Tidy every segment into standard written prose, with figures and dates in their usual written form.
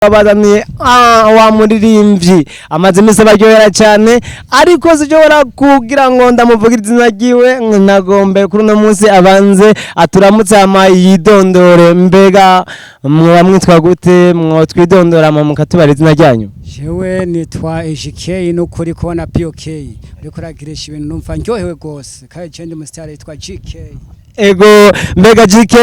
Babazaniye wa muririmbyi amaze iminsi abaryohera cyane, ariko sinshobora kugira ngo ndamuvuge izina ryiwe. Nagombe kuri uno munsi abanze aturamutse hama yidondore. Mbega mwaba mwitwa gute? Mwotwidondora hama mukatubara izina ryanyu? Jewe nitwa EJK. N'ukuri kubona POK uriko uragirisha ibintu, numva ndyohewe gose. Kandi je ndi umusitari yitwa GK. Ego, mbega GK,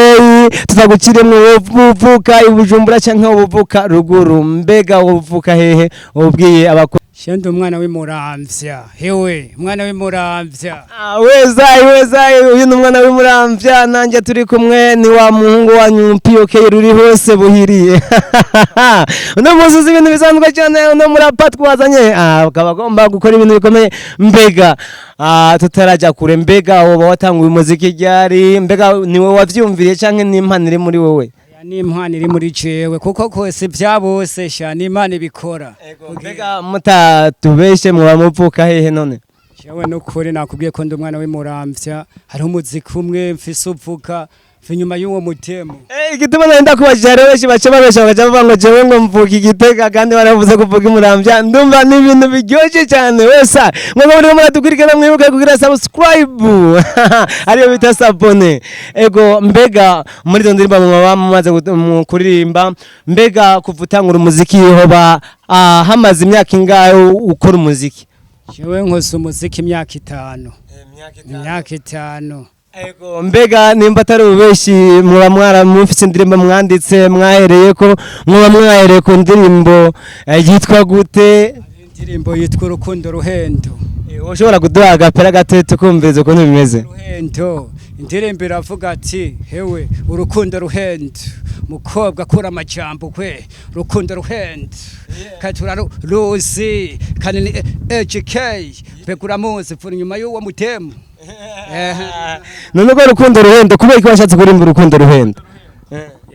tutaguciremwe, uvuka i Bujumbura canke uvuka ruguru? Mbega uvuka hehe, ubwiye abakuru? Je ndi umwana w'imuramvya, hewe, umwana w'imuramvya. Ah, wezayi wezayi, uyu ni umwana w'imuramvya. Nanjye turi kumwe ni wa muhungu wanyu POK ruri hose buhiriye. Uno munsi uzi ibintu bisanzwe cyane, uno murapa twazanye akaba agomba gukora ibintu bikomeye. Mbega tutarajya kure, mbega woba watanguye umuziki ryari? Mbega ni wowe wavyumviriye canke ni impano iri muri wowe? Ya, ni impano iri muri jewe, kuko kose ibya bose sha ni Imana ibikora. Mbega mutatubeshe, muba muvuka hehe none? Jewe n'ukuri nakubwiye ko ndi umwana w'imuramvya. Hariho umuziki umwe mfise uvuga mva inyuma y'uwo mutemo. Igituma nari ndakubajije, hariho benshi baca babesha, bagaca bavuga ngo jewe ngo mvuka Igitega kandi baravuze kuvuga Imuramvya. Ndumva ni ibintu biryoshye cyane. Wesa mwebwe murimo muradukurikirana, mwibuke kugira subscribe, ariyo bita s'abonner. Ego, mbega muri izo ndirimbo mwaba mumaze kuririmba, mbega kuva utangura umuziki hoba hamaze imyaka ingahe ukora umuziki? Jewe nkoze umuziki imyaka 5, imyaka 5. Ego, mbega nimba atari ububeshi, muba mwara mufise indirimbo mwanditse mwahereye ko, muba mwahereye ku ndirimbo yitwa gute? Indirimbo yitwa Urukundo Ruhendo. Ushobora kuduha agapera gato tukumviriza ukuntu bimeze? Ruhendo, indirimbo iravuga ati: "Hewe, urukundo ruhendo, mukobwa akura amajambo kwe, rukundo ruhendo katura ruzi kandi ni HK." Mbega uramuzi vura inyuma y'uwo mutemu? None ko Urukundo Ruhendo, kubera ko washatse kuririmba Urukundo Ruhendo?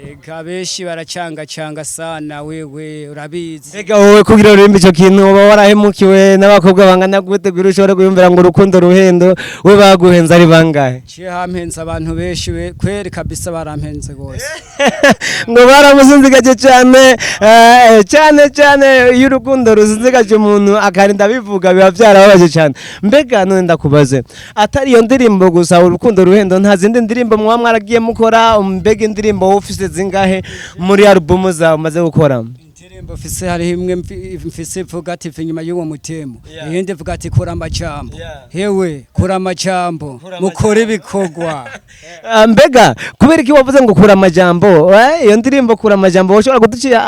Ega benshi baracangacanga sana, wewe urabizi. Mbega wowe kugira uririmbe ico kintu, uba warahemukiwe n'abakobwa bangana gute kugira ushobore kuyumvira ngo Urukundo Ruhendo? We baguhenze ari bangahe? Ciye hampenze abantu benshi we, kweri kabisa, barampenze gose. Ngo baramusinzikaje cyane, cyane cyane. Iyo urukundo rusinzikaje umuntu akarinda bivuga, biba byarababaje cyane. Mbega none ndakubaze, atari iyo ndirimbo gusa Urukundo Ruhendo, nta zindi ndirimbo mwaba mwaragiye mukora? Mbega indirimbo wowe ufise zingahe muri alubumu zawe umaze gukora? Indirimbo mfise, hariho imwe mfise ivuga ati "Va inyuma y'uwo mutemu", iyindi ivuga ati "Kura amajambo, hewe, kura amajambo, mukore ibikorwa." Ah, mbega kubera iki wavuze ngo "Kura amajambo"? Iyo ndirimbo "Kura amajambo", ushobora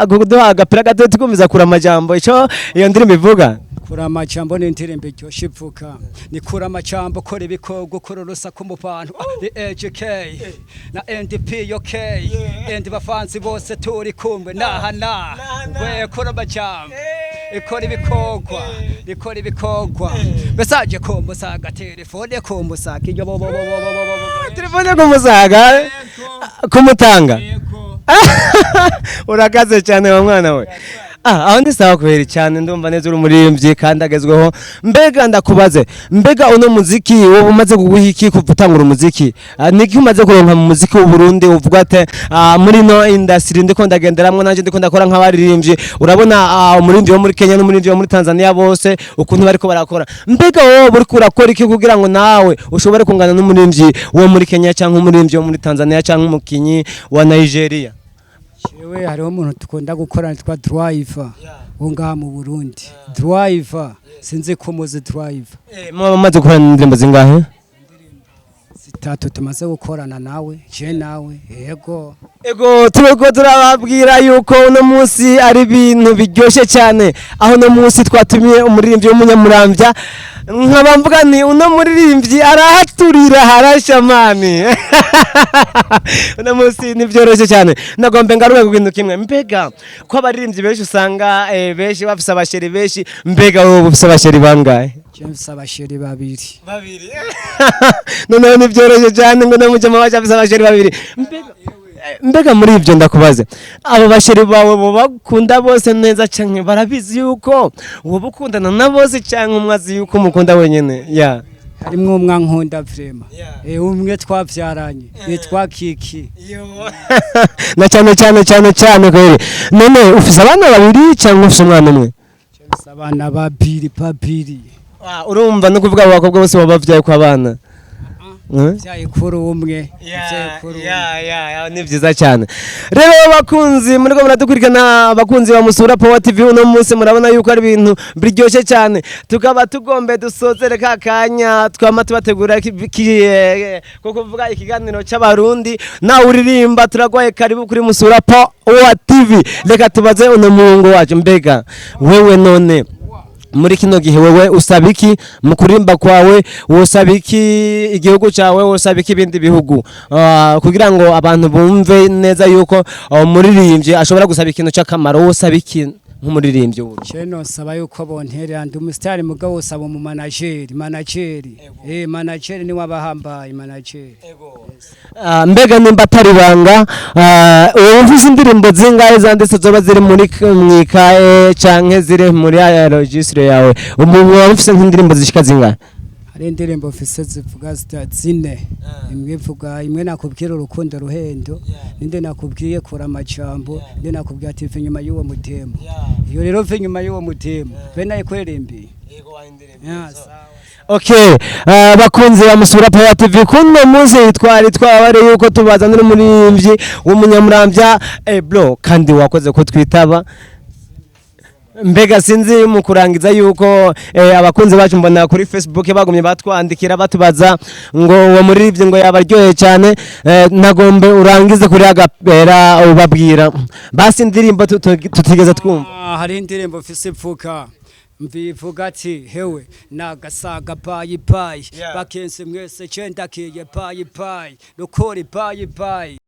kuduha agapira gato tukumviza "Kura amajambo", ico iyo ndirimbo ivuga? "Kura amajambo" ni indirimbo iryoshe, ivuga ni "Kura amajambo, kora ibikorwa, kora urusaku mu bantu". Ni AJK na NDP OK and bafansi bose turi kumwe naha na we. Kura amajambo, ikora ibikorwa, ikora ibikorwa. Message ku Musaga, telefone ku Musaga, iyo bo bo bo bo bo bo bo. Telefone kumusaga, kumutanga. Urakaze cyane wa mwana we. Aho ndi sawa kubera cyane, ndumva neza uri umuririmbyi kandi agezweho. Mbega ndakubaze, mbega uno muziki wowe umaze kuguha iki kuva utangura umuziki? Niki umaze kuronka mu muziki w'u Burundi, uvuga ati muri no industry ndiko ndagenderamwo, nanje ndiko ndakora nk'abaririmbyi? Urabona umuririmbyi wo muri Kenya n'umuririmbyi wo muri Tanzania bose ukuntu bariko barakora. Mbega wowe uriko urakora iki kugira ngo nawe ushobore kungana n'umuririmbyi wo muri Kenya canke umuririmbyi wo muri Tanzania canke umukinyi wa Nigeria? Jewe hariho umuntu dukunda gukorana yitwa Driver wo ngaha mu Burundi. Driver, sinzi ko muzi Driver. Muba mumaze gukorana indirimbo zingahe? 3 tumaze gukorana nawe, je nawe, yego. Ego, turiko turababwira yuko uno munsi ari ibintu biryoshye cyane, aho uno munsi twatumiye umuririmbyi w'umunyamuramvya. Nkaba mvuga ni uno muririmbyi arahaturira harashamani. Uno munsi ntibyoroshye cyane. Nagombe ngaruke ku kintu kimwe. Mbega ko abaririmbyi benshi usanga benshi bafise abasheri benshi, mbega wowe ufise abasheri bangahe? Je mfise abasheri babiri. Babiri. Noneho ntibyoroshye cyane ngo namujama bacu afise abasheri babiri. Mbega muri ibyo ndakubaze, abo basheri bawe bo bakunda bose neza canke barabizi yuko wowe ukundana na bose, canke umwe azi yuko umukunda wenyene ya? Harimwo umwe ankunda vraiment. Umwe twavyaranye yitwa Kiki. Na cyane cyane cyane cyane kweri. None ufise abana babiri cyangwa ufise umwana umwe? Mfise abana babiri babiri. Ah, urumva no kuvuga abo bakobwa bose wabavyaye kwa bana? Eh? Vyaye kuri umwe, vyaye kuri umwe. Ya, ni vyiza cyane. Rero bakunzi muriko muradukurikirana, abakunzi ba Musura Power TV, uno munsi murabona yuko ari ibintu biryoshye cyane. Tukaba tugombe dusozere ka kanya twama tubategura ko kuvuga ikiganiro c'Abarundi nawe uririmba. Turagwaye karibu kuri Musura Power TV. Reka tubaze uno muhungu wacu: mbega wewe none muri kino gihe wewe usaba iki mu kurimba kwawe? Wosaba iki igihugu cyawe? Wosaba iki ibindi bihugu? Kugira ngo abantu bumve neza yuko umuririmbyi ashobora gusaba ikintu cy'akamaro, wosaba iki nk'umuririmbyi ubu? Je nosaba yuko bonterera, ndi umusitari, mugabo wosaba mu manageri, manageri, manageri niwe abahambaye, manageri. Mbega nimba atari ibanga, ubu ufise indirimbo zingahe zanditse zoba ziri muri mwikaye canke ziri muri aya registre yawe? Umuntu waba ufise nk'indirimbo zishika zingahe? Hari indirimbo mfise zivuga zine. Imwe ivuga, imwe nakubwira urukundo ruhendo, ninde nakubwiye kura amajambo, ninde nakubwiye ati va inyuma y'uwo mutemo. Iyo rero va inyuma y'uwo mutemo be nayikuririmbiye. Ya, sawa. Okay, bakunzi ba Musura Power TV, kuno munsi twari twabare yuko tubazanira umuririmbyi w'Umunyamuramvya Ebro, kandi wakoze ko twitaba. Mbega sinzi mu kurangiza yuko abakunzi bacu mbona kuri Facebook bagumye batwandikira batubaza ngo uwo muririmbyi ngo yabaryoheye cyane. Nagombe urangize kuri agapera ubabwira basi indirimbo tutigeze twumva. Ah, hari indirimbo mfise ivuga, mbivuga ati hewe nagasaga bye bye. Bakensi mwese, cendakiye, bye bye, rukori, bye bye.